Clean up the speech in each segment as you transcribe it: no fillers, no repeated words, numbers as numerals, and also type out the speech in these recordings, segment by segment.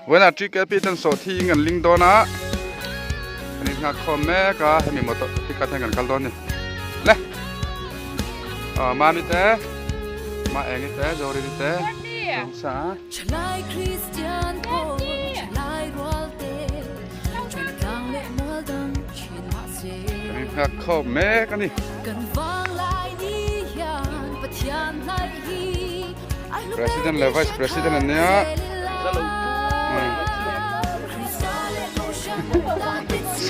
Vawiinah TKP ten sawhthing an ling dawn a, kan inghak khawm mek a, hemi motor pickup hian kan kal dawn a ni. Le! Aw Mami te, Ma Engi te, Zorini te, Zawngsa. Kan inghak khawm mek a ni. President leh Vice President an nia.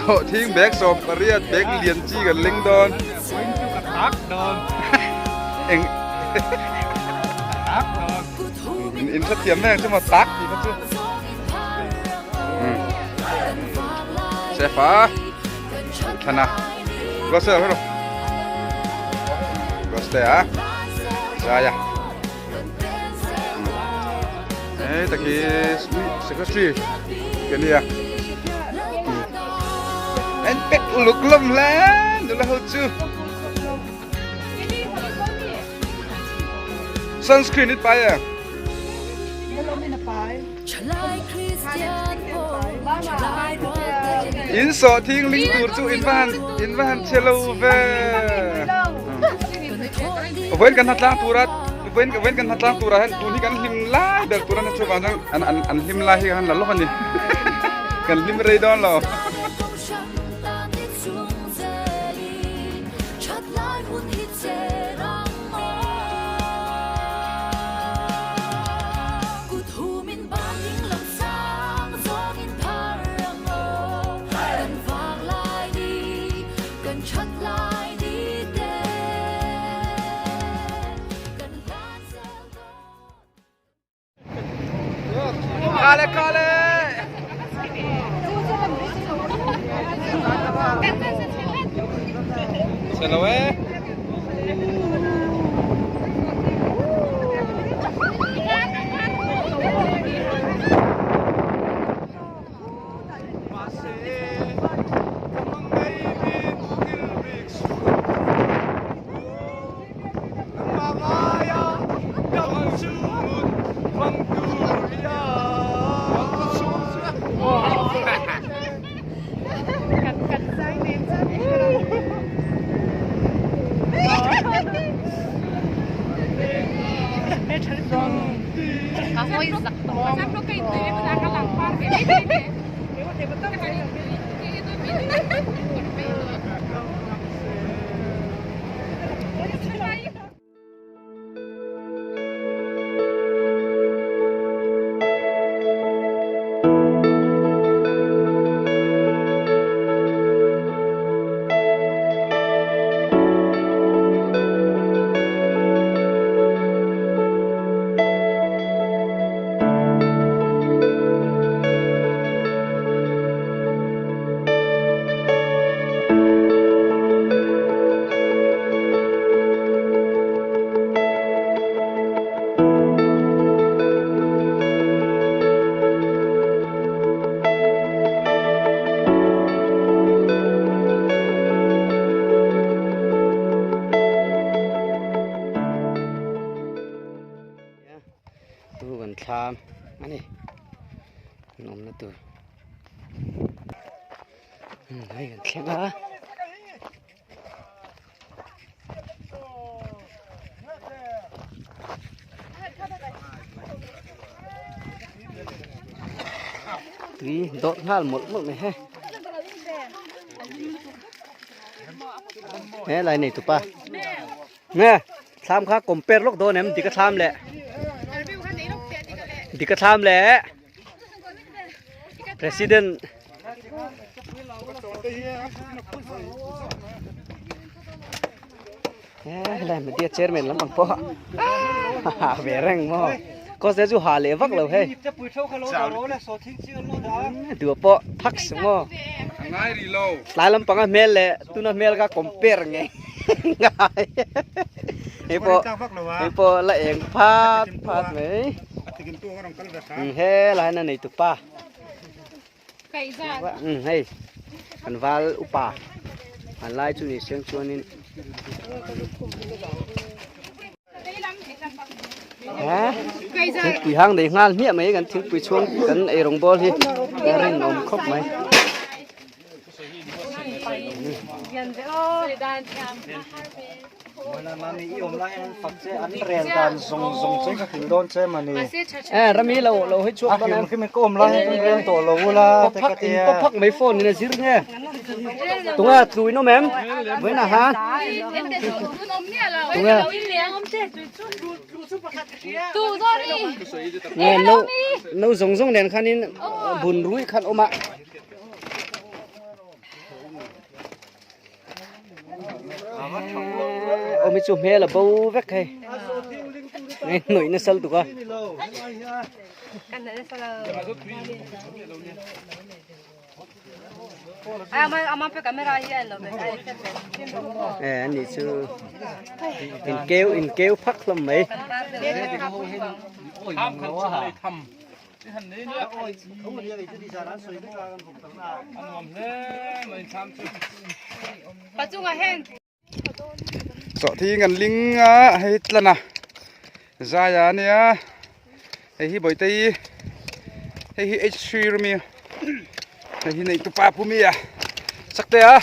Sawhthing bag 18 bag lian chi kan leng dawn. Eng In hrethiam mai ang chu maw tak tih kha chu. Chef a thana. Gose hero. Gose a. Zaya. Ei taki secretary kenia. En pek uluk lom hle nula ho chu. Sunscreen it pai e. In sawh thing ling tur chu in va han in va han che lo ve. Vawiin kan hna tlang tura vawiin vawiin kan hna tlang tura hian tun hi kan hlim lai ber tur a ni chuvang chuan an an an hlim lai hi kan la lawk a ni. Kan hlim rei dawn lo. Kale kale. Chelo e. Tu kan thlam a ni an awmna tur hei kan thleng a. Tui dawt nghal mawlh mawlh mai he. He lai nei tupa. Nge thlam kha compare lawk dawn em dik a thlam leh dik a thlam leh president he helai media chairman lampang pawh a ve reng maw cause te chu ha leh vak lo hei duh pawh thak suh maw tlai lampang a hmel leh tuna hmel kha compare ngei ngai hei pawh hei pawh la eng phat phat mai helai hian a nei tupa hei kan val upa an lai chu ni siang chuanin. Thingpui hang nei nghal hmiah mai kan thingpui chhuang kan eirawng bawl hi a rinawm khawp mai. Rami lo lo hi chuak dawn em pawphak in pawphak mai phone in a zir nge tunga tluin awm em vawiin ha tunga nge no no zawng zawng nen khanin bun rui khan awm a. Awm hi chu hmel a bo vek hei nge hnawih nasa lutuk a. Eh ani chu in keu in keu phak hlawm mai. Sawhthing an ling a hei tlan a zai a nia hei hi bawihte hei hi h three rawmi hei hi nei tupa pu mi a chak te a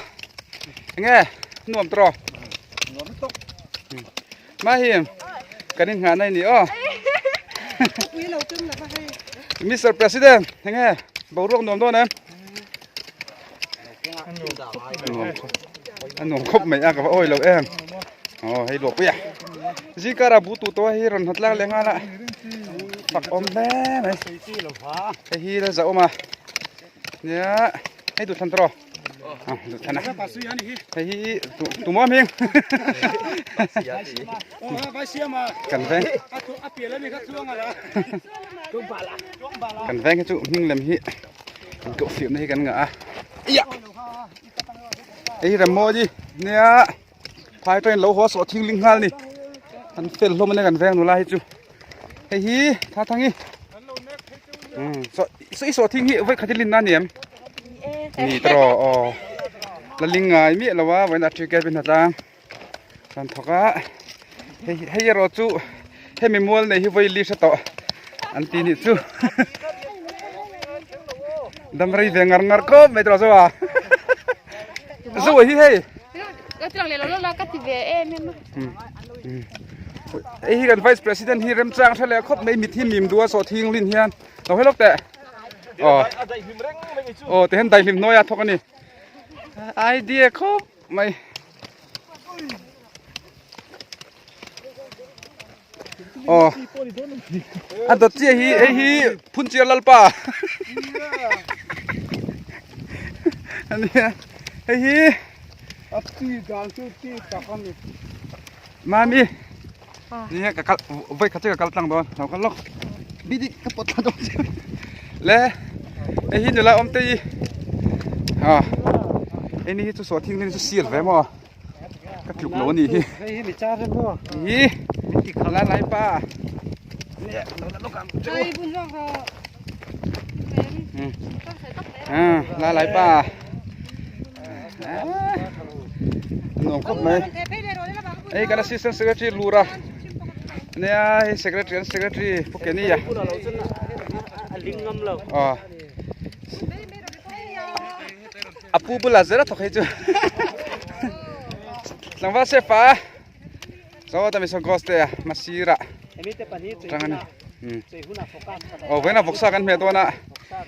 enge nuam tawh Mah hi kan in nghah na ni aw. Mr. President, enge boruak nuam dawn em? A nuam khawp mai a ka va awi lo em. Aw hei luah pui a. Zikara bu tu to hi rawn hnat lak leh nghal a. Fak awm hle mai. Hei hi la za awm a. Nia hei duh thlan tawh. Hei hi tumaw hming kan veng kan veng hi chu hming lem hi an koh fiamna hi kan ngah a iya hei hi ram mawi nia phai train lo haw sawh thing ling nghal ni an fel hlawm ania kan veng nula hi chu hei hi tha thang hi saw i sawh thing hi vawi khat i lin na ni em ni tawh aw la ling ngai miah lo a vawiin a ticket pin atang kan thawk a hei hei erawh chu hemi mual nei hi vawi li hre tawh an ti nih chu dam rei ve ngar ngar khawp mai tawh zo a zo hi hei Ka ti lang leh lo lo la ka ti ve em em a. Hei hi kan vice president hi remchang hre leh khawp mai mit hi mim duh a sawh thing lin hian lo helok teh. Aw. Aw ti hian daihlim hnuai a thawk a ni. Idea khawp mai. Aw. A dawt chiah hi hei hi phunchiar lalpa. Ania hei hi Mami Ni ka kal voi khat che ka kal tlang dawn lo kal lawk bidi ka pawt thla dawn che le hei hi nula awm te hi a hei ni hi chu sawhthing ni chu sial ve maw ka tluk lo ani hi hi la lai pa la lai pa nuam khawp mai hei kan assistant secretary lura nia hei secretary an secretary pu Kenny a aw a pu bulah zel a thawk hei chu tlangval chef a chaw ta mi saw ghost te a masira tang ani aw vawiin a vawksa kan hmeh dawn a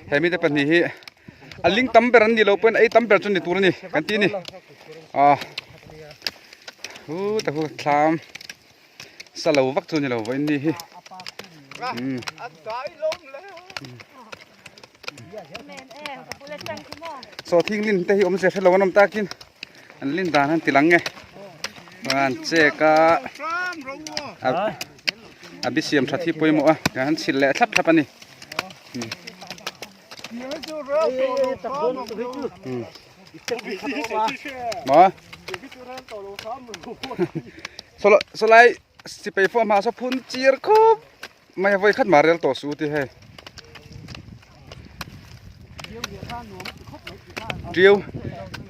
he mite pahnih hi a ling tam ber an ni lo pawhin ei tam ber chu ni tur a ni kan ti a ni aw hu ta hu thlam sa lo vak chu ni lo vawiin ni hi Saw thing lin te hi awm zia hrelo an awm takin an lin dan an ti lang nge an chek a a bi siam that hi pawimawh a kan han chhilh leh thlap thlap a ni maw sawlai sipai fawh hma saw phun chir khawp Mai vawi khat mah rel tawh suh ti hei. Tiau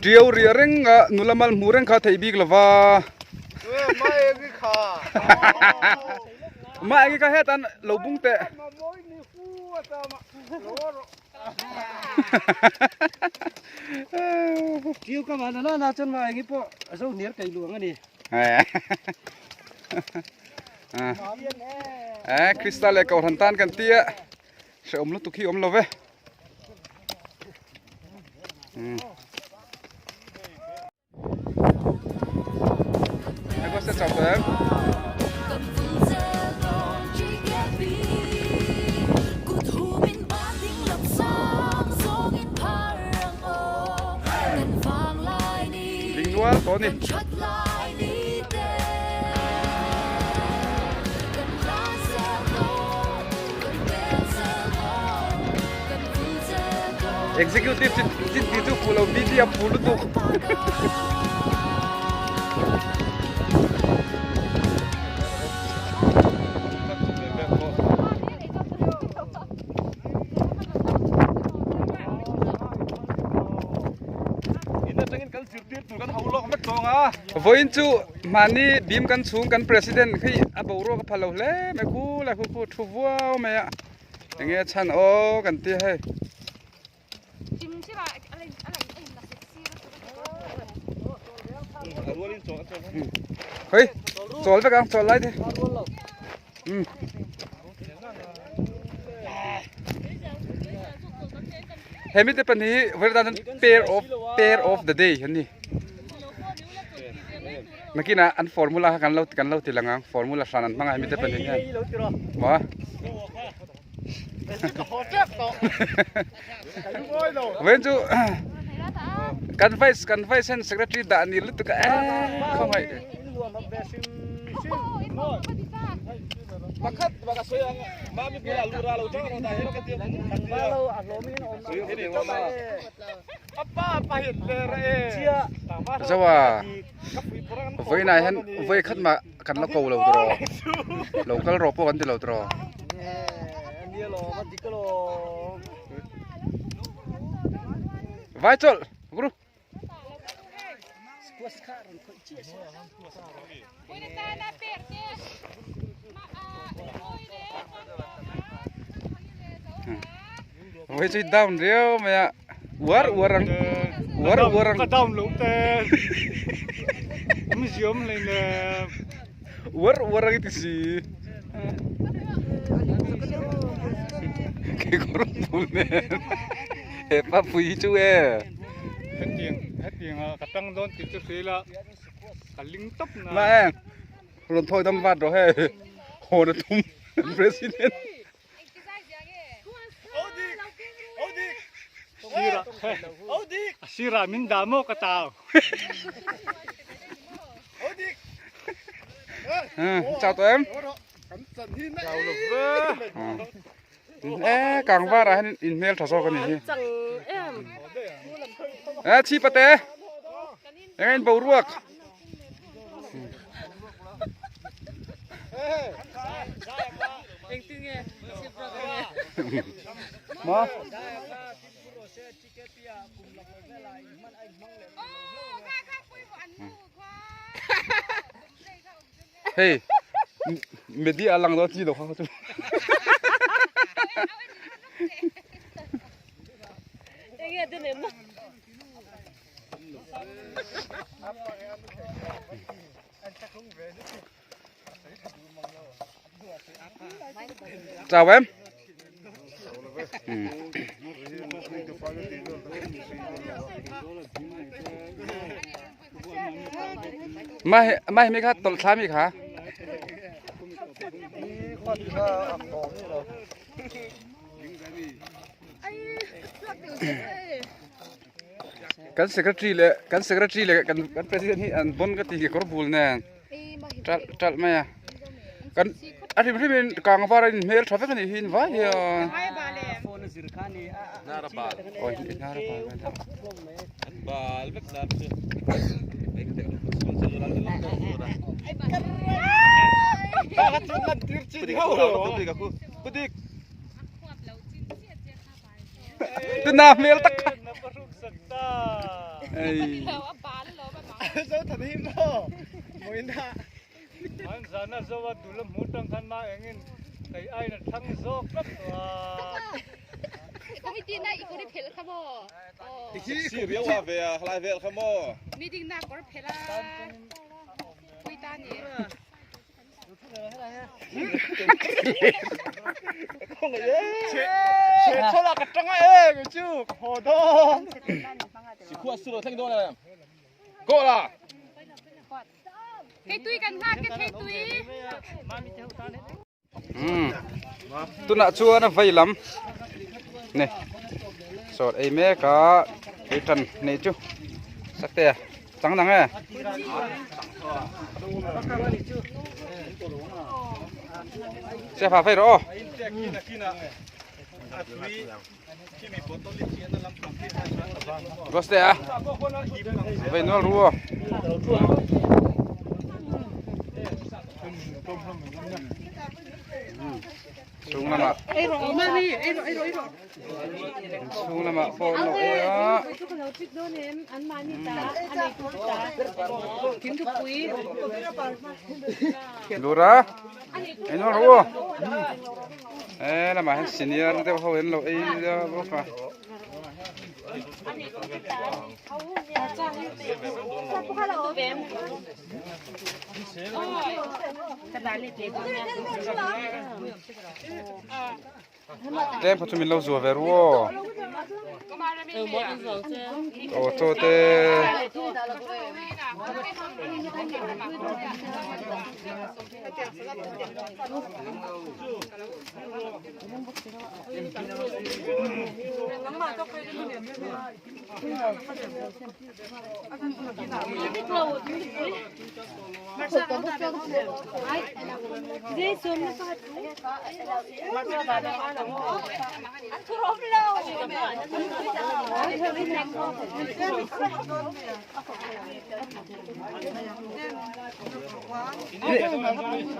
tiau ria reng a nula mal hmu reng kha theih bik lova. Ma eng ka hetan lo bung teh. Tiu ka ma na na chuan ma eng pawh a zo hnial kai luang a ni. Eh Krista leh Kohhran tan kan tia hrehawm lutuk hi awm lo ve. Ding nual tawh a ni. Executive chin chin ti chu fuh lo BD a phu lutuk. Vawiin chu mahni bim kan chhung kan president khi a boruak a pha lo hle mai khu la khu khu thu vuau mai a. Enge a chhan aw kan ti hei. Hei chawl vek ang chawl lai te. Hemi te pahnih hi vawi tan chuan pair of pair of the day an ni. Nakinah an formula kha kan lo kan lo ti lang ang formula hran an hmang a hemi te pahnih hian maw vawiin chu kan vice kan vice hian secretary dah ni lutuk a eh khawngaih. Zoa vawiinah hian vawi khat mah kan la ko lo tawh lo kal rawh pawh kan ti lo tawh. Vai chawlh guru. Với chui down riau mai a uar uar ang uar uar ang ka down lo te museum lei le uar uar ang iti si kekawr bul nen hepa pui chu e hetiang hetiang a ka tang dawn tih chu hria ila ka ling tawp na ma em rawn thawi dam vat rawh hei hawn a tum president a sirah min dah maw ka tau chau tawh em e kang var ah hian in hmel tha zawk a nih hi e chhi pate eng a in boruak maw Hei media a lang dawn chi lo kha chu. Chào em. Mai mai mi kha tawlh thla mi kha. Kan secretary leh kan secretary leh kan kan president hi an bon ka ti kekawr bul nen ṭalh ṭalh mai a kan a hrim hrim in kang var a in hmel ṭha vek a nih hi in vai hian awi hnar a bal Tuna hmel tak kha. An zana zo a dul a hmuh tang khan mah engin kei aiin a thlang zawk tlat tawh a. Committee na i kawr i phelh kha maw? Si riau a ve a khalai vel kha maw? Meeting na kawr phelh a pui ta ni. Thei tui kan nghak ke thei tui. Tunah chuan a vei lam ni sawt ei mek a ei tan nei chu sakte a chang nang e. Che pha phei rawh aw. Goste a vei nual ru aw. Chung lamah chung lamah pawh an lo ei a. Lura ei nual ru aw. E lamah hian senior deuh ho in lo ei bawk a. Tlem kha chu min lo zuah ve ru aw. Aw chaw te.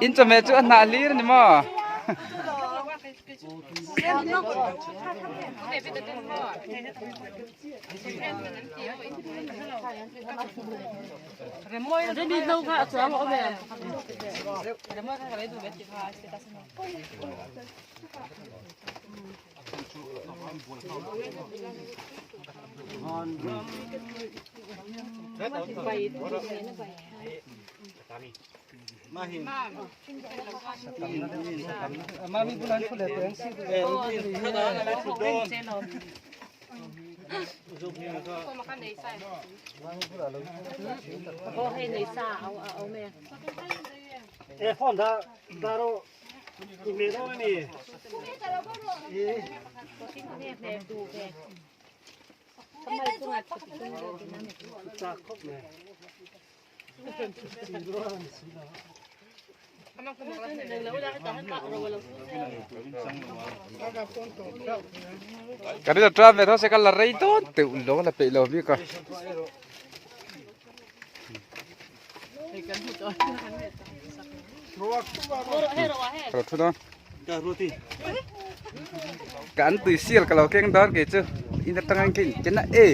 In chawhmeh chu a hnah hlir a ni maw? Ka rin a tram ve tho se ka la rei dawn teuh lo la peih lo bik a. Ka lo thu dawn. Ka an tui sial ka lo keng dawn kei chu in atanga in keng chen a e.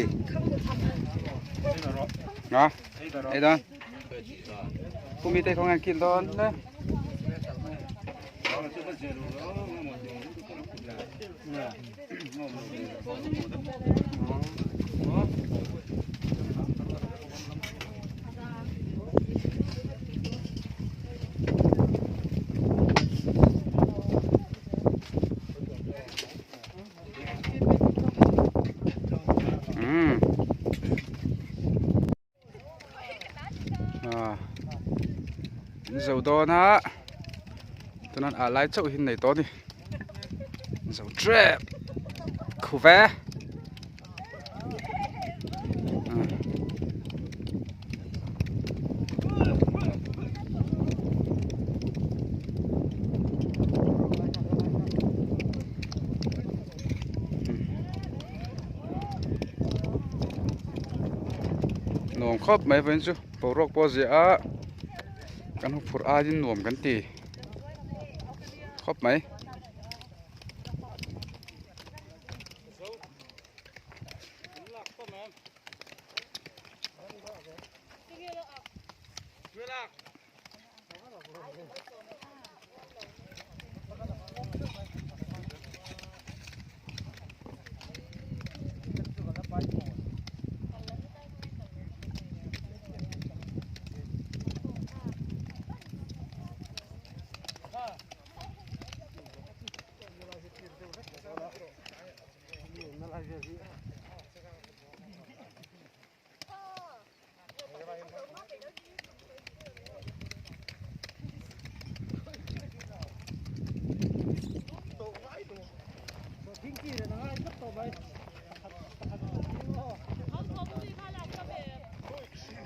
Nga ei dawn. Kumi te khawnge an kil dawn le. Umm ah an zo dawn a chuan ah lai chauh hi an nei tawh a ni an zo tep khu ve. Nuam khawp mai vawiin chu boruak pawh a ziah a kan hu phurh aiin nuam kan ti khawp mai.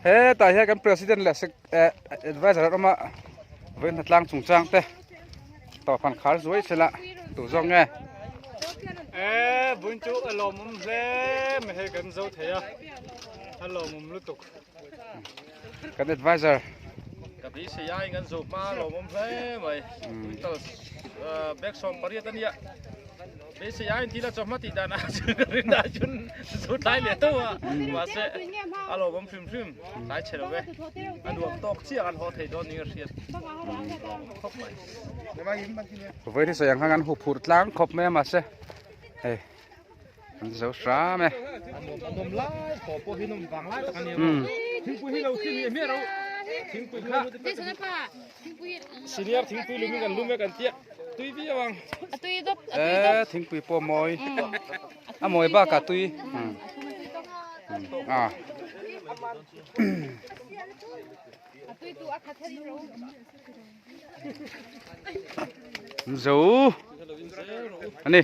Hetah hian kan president leh adviser an awm a vawiin hnatlang chungchang te tawhphan khar zuai sela duh zawk nge. E vawiin chu a lawmawm hle mai hei kan zo thei a a lawmawm lutuk. Kan adviser. Ka beisei aiin kan zo hma a lawmawm hle mai quintal bag 18 a nia. Beisei aiin thil a chawhma tih dan ah chuan ka rin ah chuan zu tlai leh tho a mahse a lawmawm hrim hrim tlai chhe lo e a nuam tawk chiah kan haw thei dawn niin ka hriat khawp mai. Vawiin hi sawi ang khan kan huh phurh tlang khawp mai a mahse hei kan zo hram e. Senior thingpui lum hi kan lum e kan tia tui viau ang. E thingpui pawh a mawi a mawi bakah tui a. Zo ani.